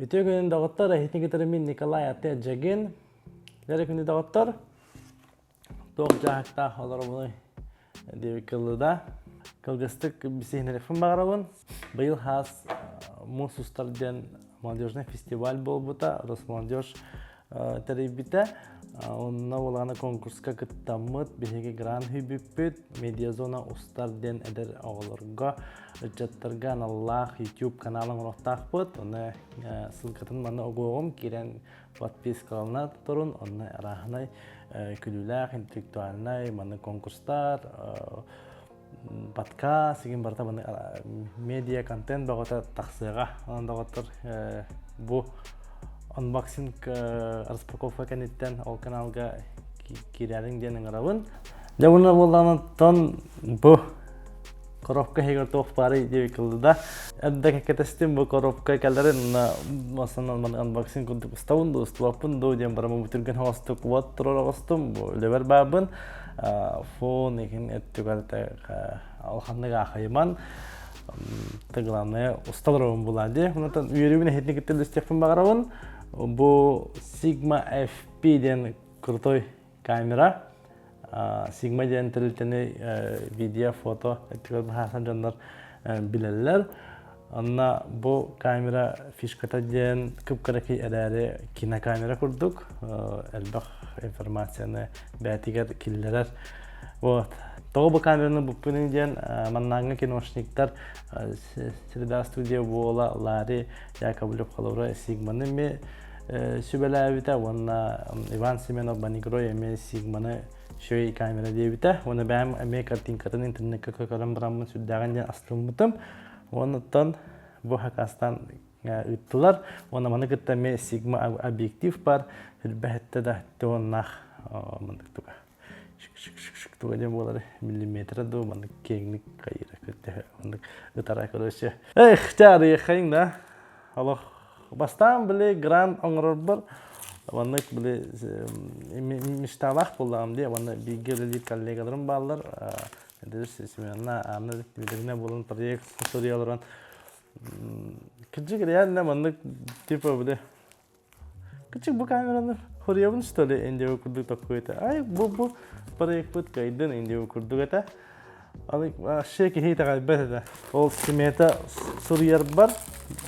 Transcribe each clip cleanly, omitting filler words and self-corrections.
Үтүө күнүн доҕоттор, эһитин кытары мин Николай Ате Дьэгин. Дьэрэ күнү доҕоттор. Туох дьаһыктаах олоробунуй диэбит кыллыда. Кылгастык бисиһинэрифин баҕарабын. Быйыл хаас муус устар диэн молодежный фестиваль буолбута. Росмолодежь тэрийбитэ. Онно улаана конкурска кыттаммыт, биһиги грант үүйбүппүт, медиазона устар диэн эдэр оҕолорго, ыччаттарга аналлаах YouTube канал оҥоруохтаахпыт. Оны ссылкатын манна угуоҕум, киирэн подпискалана турун, онно арааһынай күлүүлээх, интеллектуальнай маннык конкурстар, подкаст игин барыта маны медиа контент бөҕөтө тахсыаҕа. Онон доҕоттор бу анбоксинг распаковка кэнниттэн ол каналга киирээриҥ диэн ыҥырабын. Дьэ уонна буоллаҕына бу коробка иһигэр туох баарый диэбит кылды да. Эрдэ кэтэстим бу коробка кэлэрин основном анбоксинг курдук устабын дуу, устубаппын дуу диэн бараммын бүтүргэн оҕостук уот турар оҕостум. Бу үлэбэр баабын. Фон иһин өттүгэр улаханнык аахайыман ты главное устал робун була дии. Онтон үөрүүбүн эһитини кытта үллэстиэхпин баҕарабын. Бу Sigma FP диэн крутой камера. Sigma диэн тэрилтэни видео, фото өттүгэр быһаарсан дьоннор билэллэр. Онно бу камера фишката диэн кып-кыракый эрээри кинокамера курдук элбэх информацияны бэйэтигэр киллэрэр. Вот. Тоҕо бу камераны буппунуй диэн маннааҥҥы киношниктар Среда студия буола Ларри Яковлев холобура Сигманы эмиэ сүбэлээбитэ уонна Иван Семенов Банигрой эмиэ Сигманы үчүгэй камера диэбитэ. Уонна бэйэм эмиэ картинкатын интернеккэ көрөн бараммын сүрдээҕин диэн астыммытым. Уонуттан бу хакастан ыыттылар. Уонна маны кытта эмиэ Сигма объектив бар. Хүрбэһэттэ да туоннаах маннык туга. Шик-шик-шик туга диэн буолар миллиметрэ дуу маннык киэҥник хайыра көттөһө маннык ытара короче. Эх, чаарыйахайыҥ да. Олох бастаан били грант оҥорорбор маннык били мечталаах буоллаҕым дии уонна бииргэ үлэлиир коллегаларым бааллар Семеновна Анна Дмитриевна буолан проект суруйа олорон кырдьык реально маннык типа били Кычык бу камераны хоруйабын что ли индио курдук такой это ай бу бу проектпыт кыайдын индио курдук это Аны вообще киһи итэҕэйбэт этэ. Ол смета суруйарбар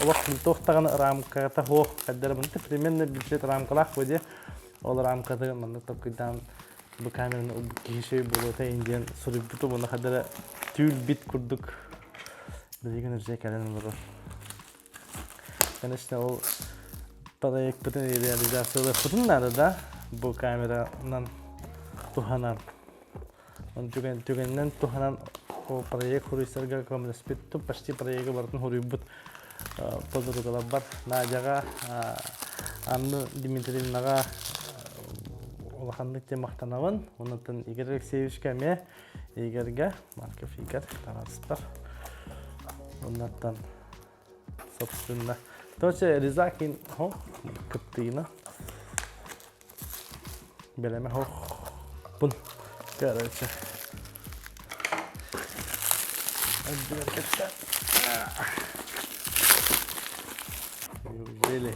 олох туох даҕаны рамката суох хайдара примерно бюджет рамкалаах бу дии. Ол рамкаты маннык толкуйдаан бу камераны ылбыт киһи үчүгэй буолуо этэ диэн суруйбутум уонна хайдара түүл-бит курдук билигин уже кэлэн олорор. Конечно, ол проектпытын реализациялыахпытын наада да бу камеранан туһанан Түгэн, түгэнинэн туһанан ол проект хуруйсарга көмөлөспүт, почти проегы барытын хуруйбут подругаларбар Надяҕа, Анна Дмитриевнаҕа улаханнык диэн махтанабын. Оннуттан Игорь Алексеевичка эмиэ Игорьга, Марков Игорь таҥаспар. Оннуттан собственно. Короче, Резакин хо кыттыына. Бэлэмэ хохпун. Короче. Неужели?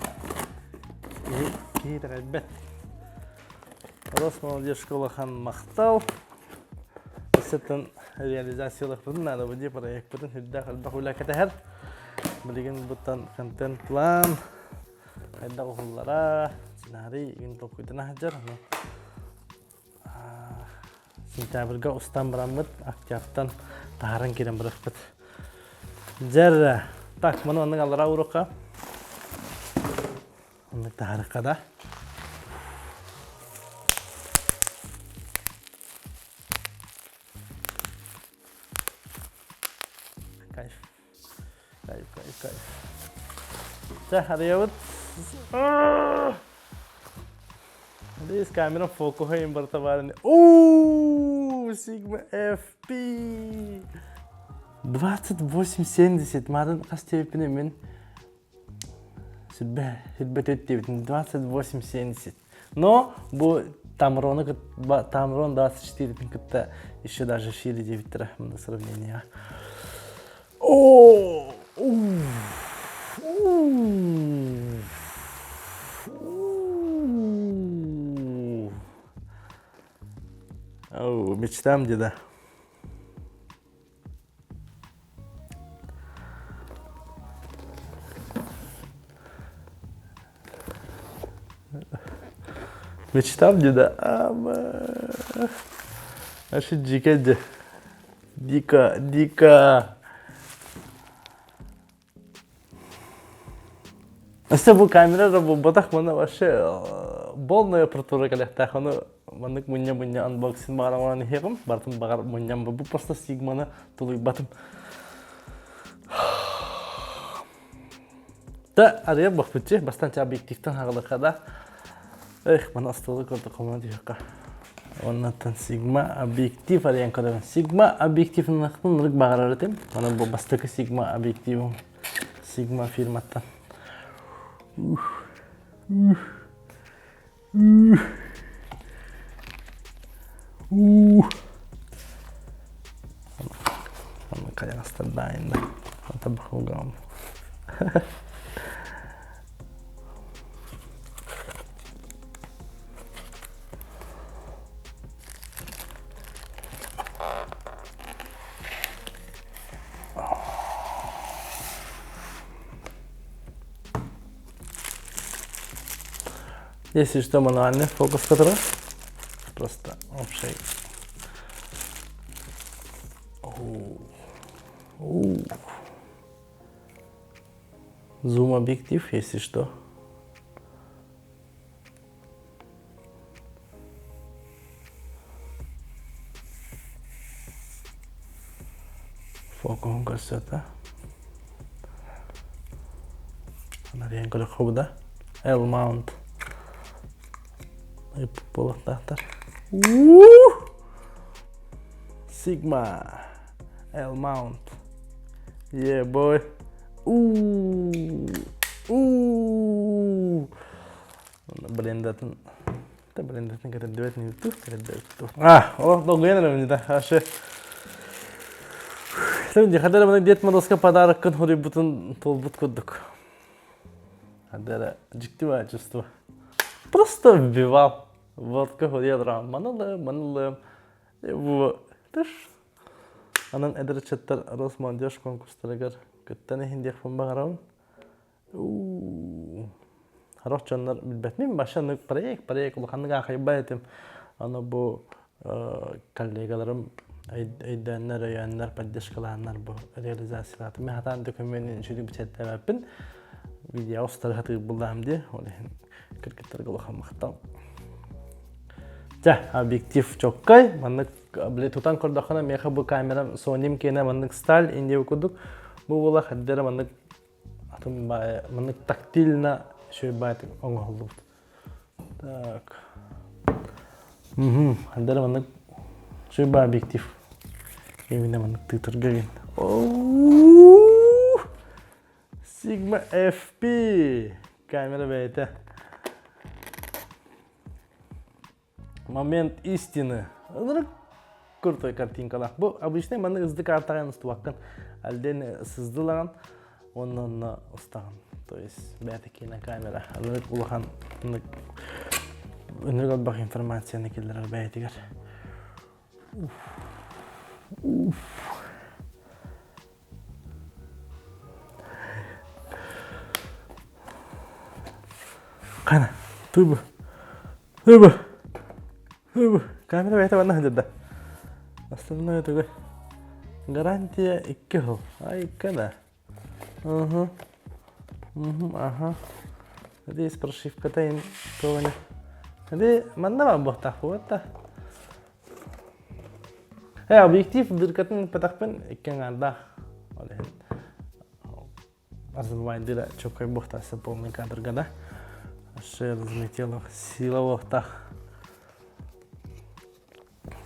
Киһи итэҕэйбэт. Росмолодежка улахан махтал. Өссөтөн реализациялахпытын наада бу дии проекпытын үрдээх элбэх үлэ кэтэһэр. Билигин буттан контент-план хайдах уһуллара, сценарий игин толкуйдана сылдьар. Сентябрьга устан бараммыт, октябрьтан таһааран киирэн барыахпыт. Дьэр, так, маны оннук аллараа уруокка. Оннук таһаарыахха да. Кайф. Кайф, кайф, кайф. Чэ, арыйабыт. Здесь камера фокуһа им барыта баар. Ооо, Sigma FP! 28,70. Марын хас диэбиппин мин сүрбэ сүрбэ төрт диэбитим 28,70. Но бу Тамрону Тамрон 24 кытта еще даже шире диэбиттэрэ мында сравнение. О! Мечтам деда. Мечтам деда. Аше дьиикэй дьэ. Дико, дико. Өссө бу камера да буолбатах манна вообще полная аппаратура кэлиэхтээх ону маннык мунньа-мунньа анбоксинг баҕар оҥорон иһиэҕим барытын баҕар мунньам бу просто сигманы тулуйбатым да арыйар бохпутчи бастан ча объективтан хаҕылыха да эх маны остуолу көрдө хомуна түһүөххэ оннаттан сигма объектив арыйан көрөбүн сигма объективынахпын ырык баҕарар этим маны бу бастакы сигма объективым сигма фирматтан хайаҕастардаайын да табахугаам Если что, мануальный фокус который просто общий. Зум объектив, если что. Фокуһун көрсөтө. Анарыйан көрөххө да. L-mount. Буолуохтаахтар. Sigma L-mount. Yeah, boy. Ooh. Ooh. Блендатын блендатын кэтэрдибэт ньүтү кэтэрдибэт а олох долгуйан эрэбин да аше Дихадара мана Дед Морозка подароккын хоруйбутун туолбут курдук. Адара дьикти чувство. Просто вбивал. Водка хоруйа манылым, манылым. Тыш. Анан эдэр ыччаттар Росмолодежь конкурстарыгар кыттан иһин диэхпин баҕарабын. Сорох дьоннор билбэтим, вообще проект, проект улаханнык аахайбат этим. Аны бу коллегаларым өйдөөннөр, өйөөннөр, поддержкалааннар бу реализациялаатым. Мен хатаан документин үчүгэй бичээттээбэппин. Видео устары хатыыр буллаам дии. Ол иһин кыргыттарга улахан махтал. Дьэ, объектив чоккай. Маннык били тутан көрдөххүнэ миэхэ бу камерам Sony киэнэ маннык сталь индия курдук. Бу буола хаддара маннык атын маннык тактильно үчүгэй оҥоһуллубут. Так. Хаддара маннык үчүгэй объектив. Именно маннык тыытырга гин. Sigma FP камера бэйэтэ. Момент истины. Ынырык крутой картинкалаах. Бу обычный маннык ызды картаҕын устубаккын. Альден сыздылаҕын, онно онно устаҕын. То есть бэйэтэ кинокамера. Ынырык улахан ынырык ынырык элбэх информацияны киллэрэр бэйэтигэр. Уф. Қана, туй Хыбы. Хыбы. Камера бэйэтэ манна сылдьар да. Основное тугуй? Гарантия икки сыл. Айка да. Угу. Угу, ага. Здесь прошивката им тоҕо Ди манна баар буохтаах буолла. Э, объектив дыркатын патахпын икки аҥаардаах. Ол иһин Арзылбайдыра чоккай буохтаасы полный кадрга да. Аше разлетела сила буохтаах.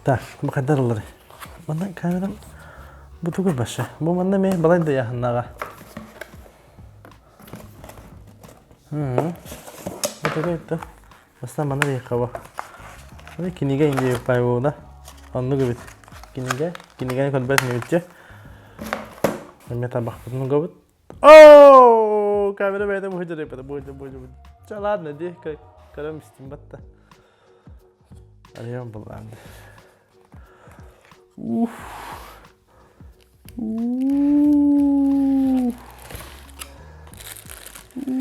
Так, бу хайдар ылар. Манна камерам бу тугу башы. Бу манна ме балай да яхыннага. Бу тугу это? Бастан манна диэххэ бу. Кинигэ инде пайбуда. Оннук эбит. Кинигэ, кинигэни көрбөт инибитче. Эмиэ табахпытын угабыт. Оо, камера бэйэтэ быһыдьар эппэтэ, быһыдьар, быһыдьар. Чэ, ладно, ди, көрөм истим батта. Арыйан буллаан. Уф. Ух. Ух.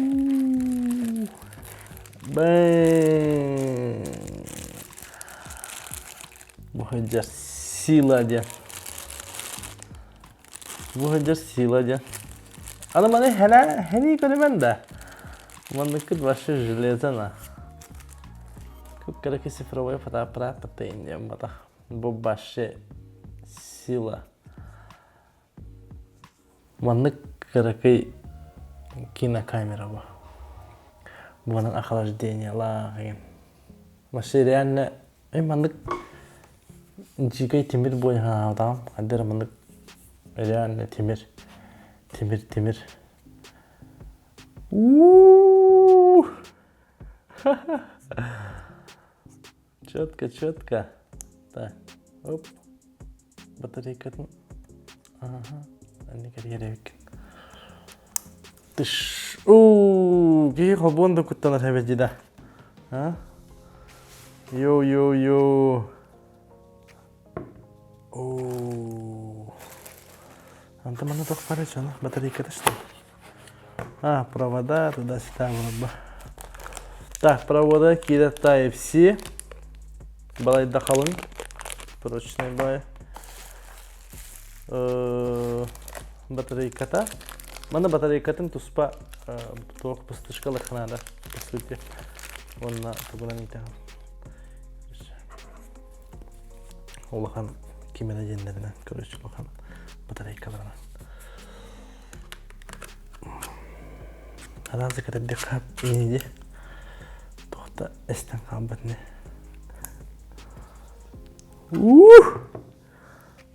Бэм. Бу сылдьар сила диэн. Бу сылдьар сила диэн. Аны маны хэнэ хэнии көрүмэн да. Манныккыт вообще железо на. Кып-кыракый цифровой фотоаппарат паттайын диэн батах. Бу вообще сила. Маннык кыракый кинокамера бу. Буонан охлаждениелаах игин. Вообще реально Эй маннык дьиикэй тимир буойаһанаабатаҕым хайда эрэ маннык реально тимир тимир тимир уу четко четко так оп батарейкатын ага анни кэрийэр Тыш. Уу, киһи холбуон да куттанар эбит да. А? Йо-йо-йо. Оо. Антон манна туох баар дьоно? Батарейката что ли? А, провода туда-сюда было. Так, провода киирэр Type-C. Балайда халыҥ. Прочный бай. Батарейката. Манна батарейкатын туспа туох пустышкалыах наада, по сути. Уонна тугунан итэҕин. Улахан кимэнэ диэннэринэн, короче, улахан батарейкаларынан. Араас кэтэрдиэххэ ини туохта эстэн хаалбат ини. Ух!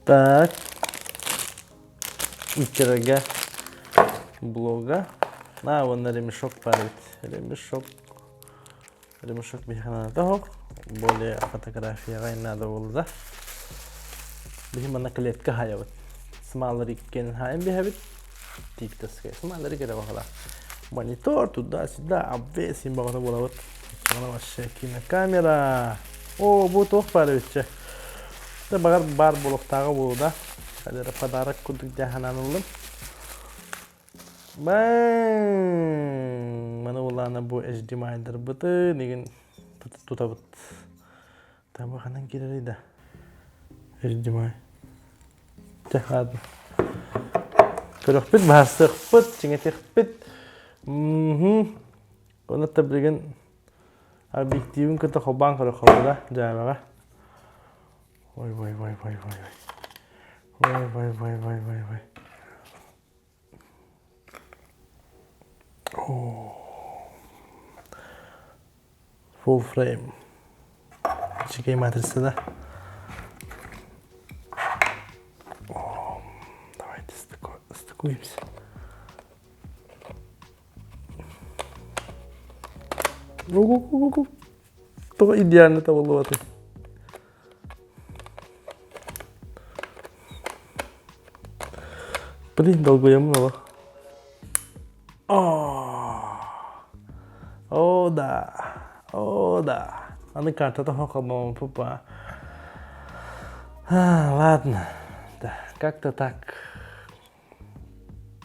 Так. Иккерге блога. На, уонна ремешок баар эбит. Ремешок. Ремешок биһиэхэ наада оһох. Более фотографияҕа надо буолла. Биһи манна клетка хаайабыт. Смаллар иккиэн хаайан биһэбит. Тииптаскай. Смаллары кэрэ баҕала. Монитор туда-сюда обвесим баҕата буолабыт. Оччоҕуна вообще кинокамера. О, бу туох баар эбитчэ. Да баҕар баар буолуохтааҕа буолуо да. Хадара подарок курдук дьаһанан ыллым. Маны улаана бу HDMI-дарбытын игин тутабыт. Таба ханан киирэрий да? HDMI. Чэ, ладно. Көрөхпүт, баһарсыахпыт, чиҥэтиэхпит. Онно билигин объективин кытта холбоон көрөххө да дьаабаҕа. Ой, ой, ой, ой, ой, ой. Ой, ой, ой, ой, ой, ой. Full frame. Үчүгэй матрица да. О, давайте стыкуемся. Тоҕо идеально табыллыбатый? Блин, долгуйаммын олох. О, да. О, да. Аны картата холбоон пупа. Ладно. Да, как-то так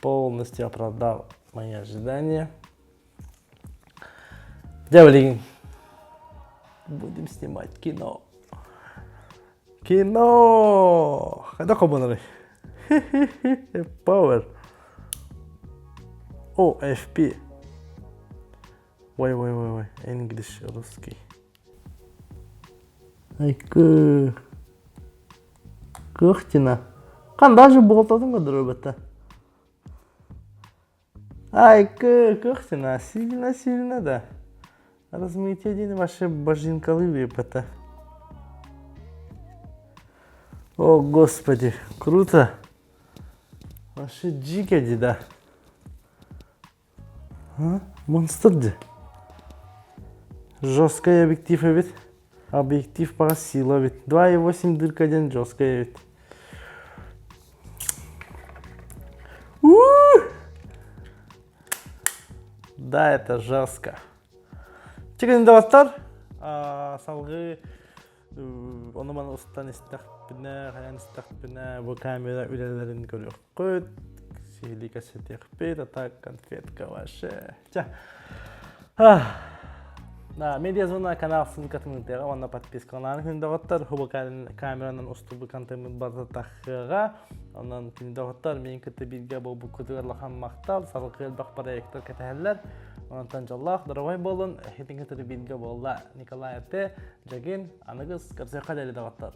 полностью оправдал мои ожидания. Дьэ билигин будем снимать кино. Кино! Хайдах холбонорый? Power. О, FP. Ой, ой, ой, ой, English, русский. Айкы. Кыахтина. Хан даже буолтатын көрдөрөр Ай, кыахтина, сильно-сильно да. Размытие диэн вообще божинкалы выпата. О, господи, круто. Вообще дико да. А? Монстр дии. Жесткий объектив эбит. Объектив по сила эбит. 2,8 дырка диэн жесткий эбит. Да, это жестко. Чигин доҕоттор, салгыы ону маны устан истэх. истэхпинэ, хайаан истэхпинэ, бу камера үлэлэрин көрүөххүт, сиһилии кэпсэтиэхпит, а так конфетка вообще. Чэ. Да, медиазона канал ссылкатын ыытыаҕа уонна подпискалаан күн доҕоттор хубу камеранан устубут контеммыт барыта тахыаҕа. Онон күн доҕоттор миин кытта бииргэ буолбуккутугар улахан махтал, салгыы элбэх проектар кэтэһэллэр. Онтон дьоллоох, доруобай буолун, эһитин кытары бииргэ буолла Николай Т. Жагин, аныгыс көрсүөххэ диэри доҕоттор.